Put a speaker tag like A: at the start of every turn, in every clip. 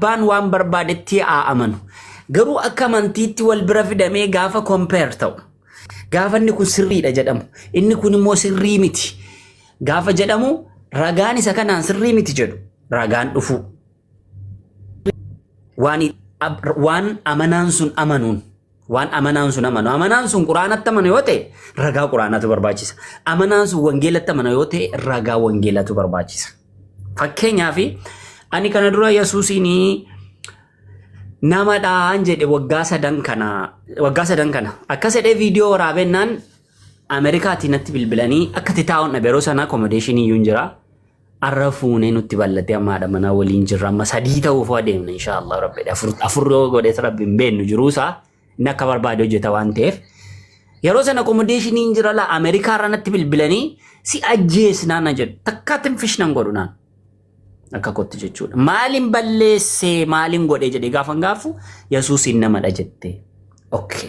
A: Abbaan waan barbaadetti haa amanu. Garuu akka amantiitti wal bira fidamee gaafa compare ta'u, gaafa inni kun sirriidha jedhamu, inni kun immoo sirrii miti gaafa jedhamu ragaan isa kanaan sirrii miti jedhu ragaan dhufuu. Waan, waan amanaan sun amanuun waan amanaan sun amanu amanaan sun quraanatti amanu yoo ta'e ragaa quraanatu barbaachisa. Amanaan sun wangeelatti amanu yoo ta'e ragaa wangeelatu barbaachisa. Fakkeenyaaf ani kana dura Yesuusiin namadhaan jedhe waggaa sadan kana akkas jedhee viidiyoo waraabennaan Ameerikaatii natti bilbilanii akka itti taa'uun dhabe yeroo sana accommodation iyyuu hin jira. Arra fuunee nutti bal'atee amma haadha manaa waliin jirra amma sadii ta'uuf adeemna inshaallah rabbi afur afur yoo godhees rabbi hin beeknu jiruusaa inni akka barbaade hojjeta waan ta'eef. Yeroo sana accommodation hin jira laa Ameerikaa irra natti bilbilanii si ajjeesnaa na jedhu takkaatti hin fishnan godhu naan. Akka kootti jechuudha. Maalin balleessee maalin godhee jedhee gaafan gaafu Yesuusiin namadha jette. Okay.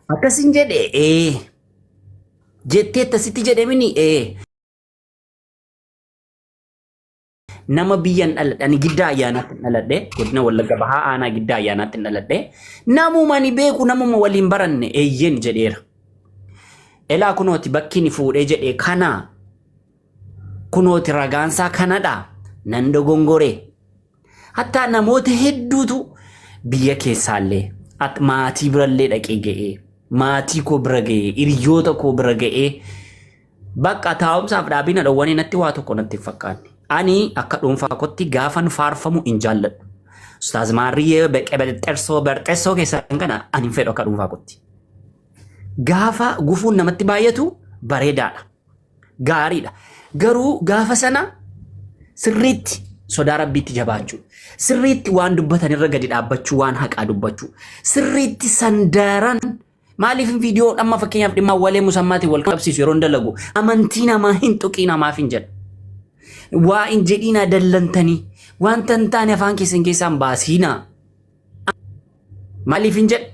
A: Akkasin jedhe ee. Jettee akkasitti jedhe mini ee. Nama biyyan dhaladhe ani giddaa ayyaanaatti hin dhaladhe godina Wallagga Bahaa aanaa giddaa ayyaanaatti hin dhaladhe namuma ani beeku namuma waliin baranne eeyyen jedheera. Elaa kunooti bakki inni fuudhee jedhe kana kunooti ragaansaa kanadha nan dogongore. Hattaa namoota hedduutu biyya keessaallee maatii birallee dhaqee ga'ee maatii koo bira ga'ee hiriyoota koo bira ga'ee bakka taa'umsaaf dhaabina dhowwanii natti waa tokko natti hin fakkaanne. Ani akka dhuunfaa kootti gaafan faarfamu hin jaalladhu. Ustaaz Maarriyyee Beqe Berxessoo keessan kana ani hin fedhu akka dhuunfaa kootti. Gaafa gufuun namatti baay'atu bareedaadha. Gaariidha. Garuu gaafa sana sirriitti sodaa rabbiitti jabaachuu, sirriitti waan dubbatan irra gadi dhaabbachuu, waan haqaa dubbachuu, sirriitti sandaaran maaliif viidiyoo amma fakkeenyaaf dhimma walee musammaatiin wal qabsiisu yeroo dalagu amantii namaa hin tuqii namaaf hin jedhu. Waa hin jedhiinaa dallantanii wanta hin taane afaan keessan keessaan baasiinaa. Maaliif hin jedhu?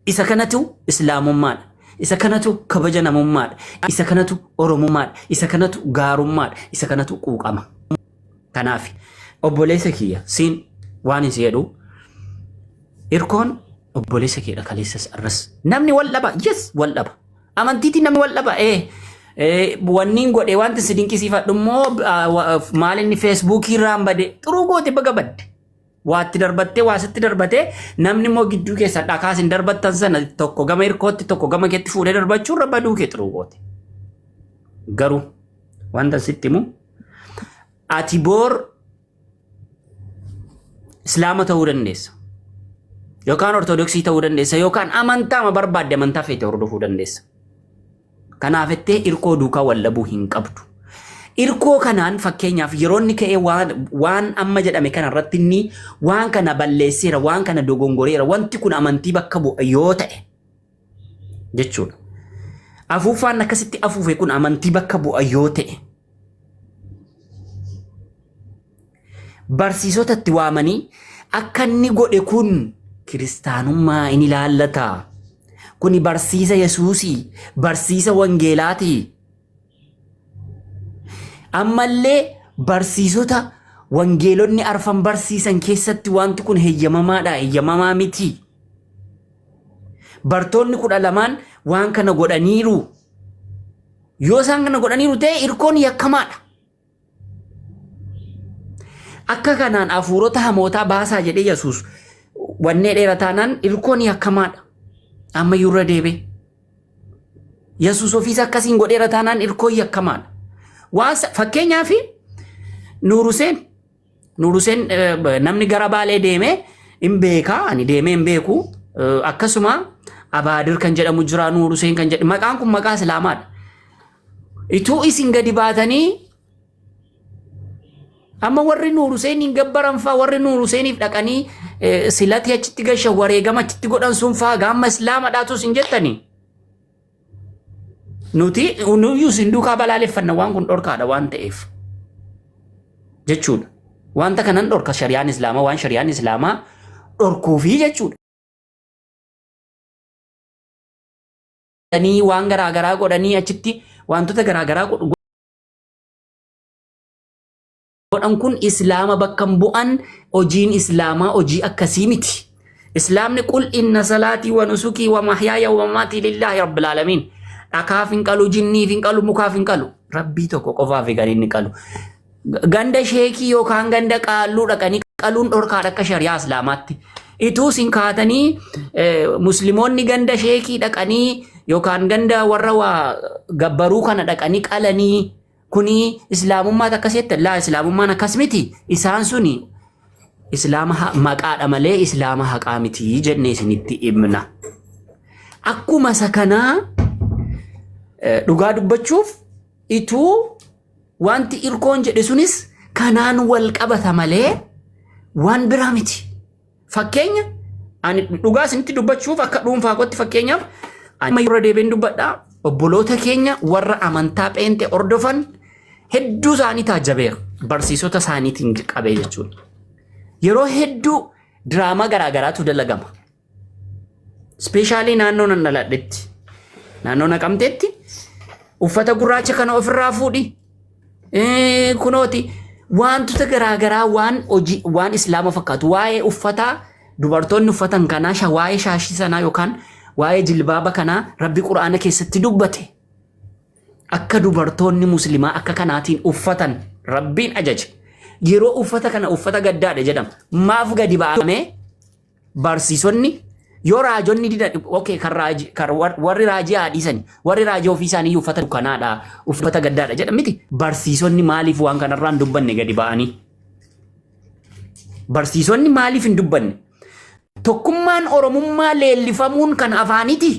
A: Isa kanatu islaamummaadha. Isa kanatu kabaja namummaadha. Isa kanatu oromummaadha. Isa kanatu gaarummaadha. Isa kanatu quuqama. Kanaaf obboleessa kiyya siin waan hin si jedhu irkoon obboleessa keedha kaleessas arras. Namni wal dhaba yes wal dhaba. Amantiitiin namni wal dhaba ee wanniin godhe wanti si dinqisiifadhu immoo maal inni feesbuukii irraan bade xuruu goote baga badde. Waatti darbattee waa sitti darbatee namni immoo gidduu keessa dhakaa isin darbattan sana tokko gama hirkootti tokko gama keetti fuudhee darbachuu irra baduu kee xuruu goote. Garuu wanta sitti himu ati boor islaama ta'uu dandeessa. Yookaan ortodoksii ta'uu dandeessa yookaan amantaa barbaadde amantaa feete hordofuu dandeessa. Kanaaf jettee irkoo duukaa wal dhabuu hin qabdu. Irkoo kanaan fakkeenyaaf yeroo inni ka'ee waan, waan amma jedhame kana irratti inni waan kana balleesseera, waan kana dogongoreera, wanti kun amantii bakka bu'a yoo ta'e jechuudha. Afuuffaan akkasitti afuufe kun amantii bakka bu'a yoo ta'e barsiisota itti waamanii akka inni godhe kun kiristaanummaa in ilaallata. Kuni barsiisa Yesuusii, barsiisa wangeelaati. Ammallee barsiisota wangeelonni arfan barsiisan keessatti wanti kun heyyamamaadha, heyyamamaa miti. Bartoonni 12n waan kana godhaniiru. Yoo isaan kana godhaniiru ta'e irkoon yakkamaadha. Akka kanaan hafuurota hamootaa baasaa jedhee Yesuus wannee dheera taanaan irkoon yakkamaadha. Amma iyyuu irra deebi'e. Yesuus ofiis akkasiin godheera taanaan irkoon yakkamaadha. Waan fakkeenyaaf Nuur Huseen Nuur Huseen namni gara Baalee deemee hin beekaa ani deemee hin beeku akkasuma Abaadir kan jedhamu jira Nuur Huseen kan jedhamu maqaan kun maqaa Islaamaadha. Ituu isin gadi baatanii amma warri Nuur Huseeniin gabbaran faa warri Nuur Huseeniif dhaqanii silatii achitti gashan wareegama achitti godhan sun faa gaamma Islaamadhaatu isin jettanii. Nuti nuyyuu isin duukaa balaaleffanna waan kun dhorkaadha waan ta'eef jechuudha. Wanta kanan dhorka shari'aan Islaamaa waan shari'aan Islaamaa dhorkuufii jechuudha. Godhanii waan garaa garaa godhanii achitti wantoota garaa garaa Godhan kun Islaama bakka hin bu'an. Hojiin Islaamaa hojii akkasii miti. Islaamni qul inna salaatii wa nusukii wa mahyaaya wa mamaatii lillaahi rabbil aalamiin. Dhakaaf hin qalu, jinniif hin qalu, mukaaf hin qalu. Rabbii tokko qofaaf kan inni qalu. Ganda sheekii yookaan ganda qaalluu dhaqanii qaluun dhorkaadha akka shari'aa Islaamaatti. Ituu isin kaatanii musliimoonni ganda sheekii dhaqanii yookaan ganda warra waa gabbaruu kana dhaqanii qalanii, kuni islaamummaatu akkas jette? Laa, islaamummaan akkas miti. Isaan suni islaama maqaadha malee islaama haqaa miti jennee isinitti himna. Akkuma isa kanaa dhugaa dubbachuuf ituu wanti irkoon jedhe sunis kanaan wal qabata malee waan biraa miti. Fakkeenya, ani dhugaa isinitti dubbachuuf akka dhuunfaa kootti, fakkeenyaaf, ani irra deebiin dubbadhaa, obboloota keenya warra amantaa pheenxee hordofan hedduu isaanii taajjabeera. Barsiisota isaaniitiin qabee jechuudha. Yeroo hedduu diraamaa garaagaraatu dalagama. Especially naannoo nan dhaladhetti, naannoo Naqamteetti, uffata gurraacha kana ofirraa fuudhi. Kunooti wantoota garaagaraa, waan hojii waan islaama fakkaatu, waa'ee uffataa dubartoonni uffatan kanaa, waa'ee shaashii sanaa yookaan waa'ee jilbaaba kanaa Rabbi Quraana keessatti dubbate. Akka dubartoonni muslimaa akka kanaatiin uffatan Rabbiin ajaje. Yeroo uffata kana uffata gaddaadha jedhama. Maaf gadi ba'amee barsiisonni yoo raajonni didan? Okay, kan raaji, kan warri raajii haa dhiisani, warri raajii ofii isaanii uffata dukkanaadha, uffata gaddaadha jedhan miti. Barsiisonni maaliif waan kanarraa hin dubbanne gadi ba'anii? Barsiisonni maaliif hin dubbanne? Tokkummaan Oromummaa leellifamuun kan afaaniti.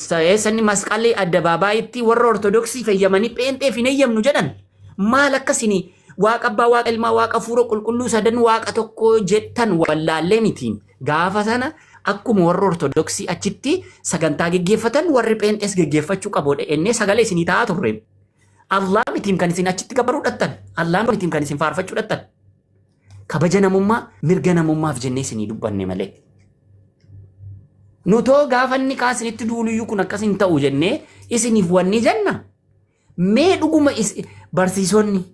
A: Sanni masqalli addabaabaayyitti warra Ortodoksii fayyamanii pheenxeef hin eeyyamnu jedhan. Maal akkasini Waaqa abbaa, Waaqa ilmaa, Waaqa hafuura qulqulluu sadan Waaqa tokko jettan wallaallee mitiin. Gaafa sana akkuma warra Ortodoksii achitti sagantaa geggeeffatan warri pheenxees geggeeffachuu qabu ennee sagalee isinii ta'aa turre. Allah mitiin kan isin achitti gabbaruu dhattan. Allah mitiin kan isin faarfachuu dhattan. Kabaja namummaa, mirga namummaaf jennee isinii dubbanne malee. Nutoo gaafa inni kaasinitti duuluyyuu kun akkas hin ta'u jennee isiniif wanni jenna. Mee dhuguma barsiisonni,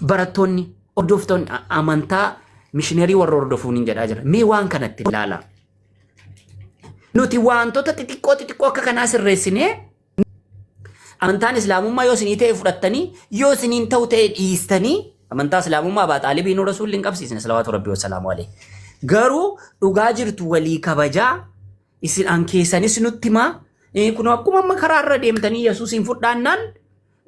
A: barattoonni, hordoftoonni amantaa mishinerii warra hordofuun hin jedhaa jira. Mee waan kanatti ilaala. Nuti wantoota xixiqqoo xixiqqoo akka kanaa sirreessinee, amantaan islaamummaa yoo isinii ta'e fudhattanii, yoo isiniin ta'u ta'e dhiistanii, amantaa islaamummaa Abaa Xaalibii nu rasuulli hin qabsiisne, salawaatu rabbii wassalaamu alayhi. Garuu dhugaa jirtu walii kabajaa isin an keessanis nutti himaa. Kun akkuma amma karaa irra deemtanii Yesuusiin fudhaannaan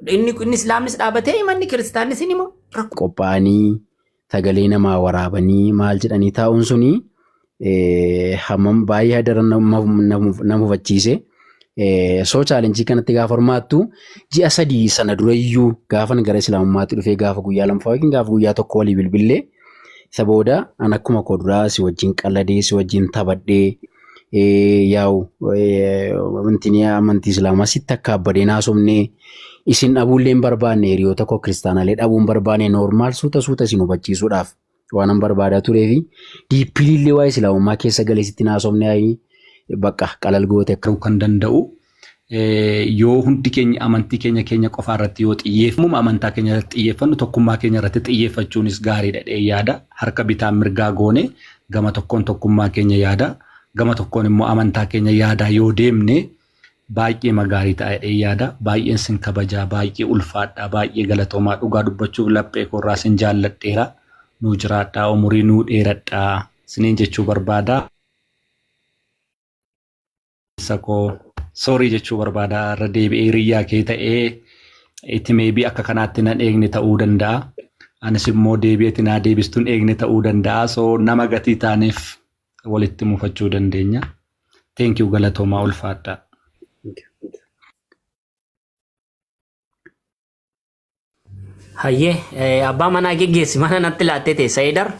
A: inni islaamnis dhaabatee manni kiristaannis ni hima. Rakkoo
B: qophaa'anii sagalee namaa waraabanii maal jedhanii taa'uun suni hammam baay'ee hadara nama hubachiise. So challenge kanatti gaafa hirmaattu ji'a 3 sana durayyuu gaafan gara islaamummaatti dhufee gaafa guyyaa lammaffaa yookiin gaafa guyyaa tokko walii bilbillee, isa booda an akkuma koo duraa si wajjin qalladee, si wajjin taphadhee, yaa'u wanti amantii islaamaa sitti akka abbadeen haasofnee isin dhabuullee hin barbaanne, hiriyoota koo kiristaanaalee dhabuu hin barbaanne, normal suuta suuta isin hubachiisuudhaaf waan an barbaadaa turee fi deeply illee waa'ee islaamummaa keessa galee sitti haasofne ayii bakka qalal goote akka
C: ta'uu kan danda'u yoo hundi keenya amantii keenya keenya qofaa irratti yoo xiyyeeffannu, amantaa keenya irratti xiyyeeffannu, tokkummaa keenya irratti xiyyeeffachuunis gaariidha jedhee yaada. Harka bitaan mirgaa goone gama tokkoon tokkummaa keenya yaada, gama tokkoon immoo amantaa keenya yaadaa yoo deemne baay'ee gaarii ta'a jedhee yaada. Baay'een sin kabajaa, baay'ee ulfaadhaa, baay'ee galatoomaa. Dhugaa dubbachuuf laphee koorraa sin jaalladheera. Nuu jiraadhaa, umurii nuu dheeradhaa siniin jechuu barbaada. Isa koo sorry jechuu barbaada, irra deebi'ee hiriyyaa kee ta'ee itti maybe akka kanaatti nan eegne ta'uu danda'a. Anis immoo deebi'eeti naa deebistuun eegne ta'uu danda'a. So nama gatii taaneef walitti mufachuu dandeenya. Thank you, galatoomaa, ulfaadhaa.
A: Hayyee, abbaa manaa geggeessi, mana natti laattee teessa Eedar.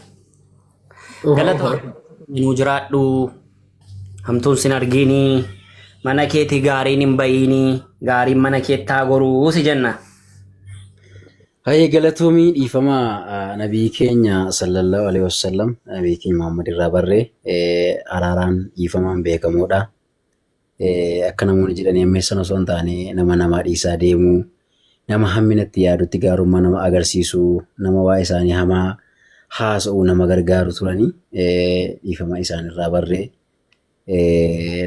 A: Galata nuu jiraadhu, hamtuun sin argiinii, mana keeti gaariin hin bahiinii, gaariin mana keettaa goruu si jenna.
B: Hayyee galatoomii dhiifama nabii keenya sallallahu alaihi wasallam nabii keenya Muhammad irraa barree araaraan dhiifamaan beekamoodha. Akka namoonni jedhanii ammeessan osoo hin taane nama namaa dhiisaa deemuu, nama hamminatti yaadutti gaarummaa nama agarsiisuu, nama waa isaanii hamaa haasa'uu nama gargaaru turanii dhiifama isaanirraa barree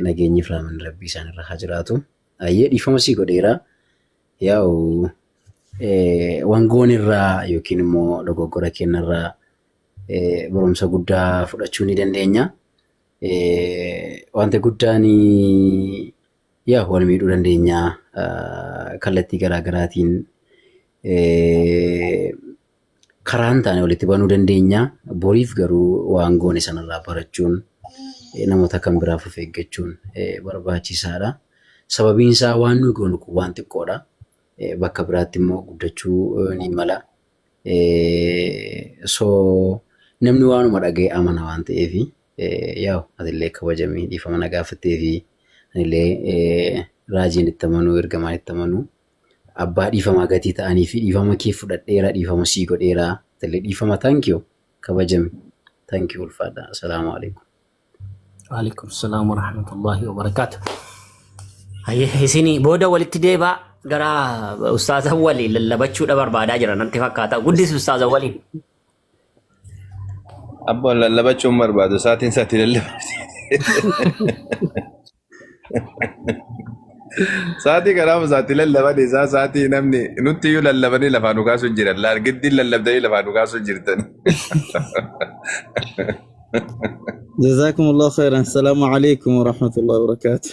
B: nageenyi fi rahmanni rabbii isaanirra haa jiraatu. Hayyee dhiifama sii godheera. Yaa'u wangoon irraa yookiin immoo dogoggora keenyarraa barumsa guddaa fudhachuu ni dandeenya. Wanta guddaan yaa wal miidhuu dandeenya kallattii garaa garaatiin karaa hin taane walitti banuu dandeenya. Boriif garuu waan goone sanarraa barachuun namoota kan biraaf of eeggachuun barbaachisaadha. Sababiin isaa waan nuyi goonu kun waan xiqqoodha. Bakka biraatti immoo guddachuu ni mala. So namni waanuma dhaga'e amana waan ta'eef yaa'u atillee kabajamii dhiifama na gaafattee fi anillee raajiin itti amanuu ergamaan itti amanuu abbaa dhiifamaa gatii ta'anii fi dhiifama kee fudhadheera dhiifama sii godheera atillee dhiifama thank you kabajami thank you ulfaadha assalaamu alaikum.
A: Waalaikum salaam wa rahmatullahi wa barakaatu. Hayyee isin booda walitti deebaa gara ustaaza waliin lallabachuudha barbaadaa jira natti fakkaata. Guddis ustaaza waliin.
D: Abboon lallabachuun barbaadu sa'aatiin isaatti lallabate. Sa'aatii kanaaf isaatti lallaban isaa sa'aatii namni nutti iyyuu lallabanii lafaa nu kaasuu jiran laal giddiin lallabdanii lafaa nu kaasuu jirtan.
E: جزاكم الله خيرا السلام عليكم ورحمة الله وبركاته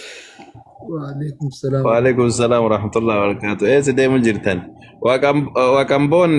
F: وعليكم السلام.
D: Waalaikum salaam warahmatullahi wabarakatuh. Eessa deemu jirtan? Waaqaan boon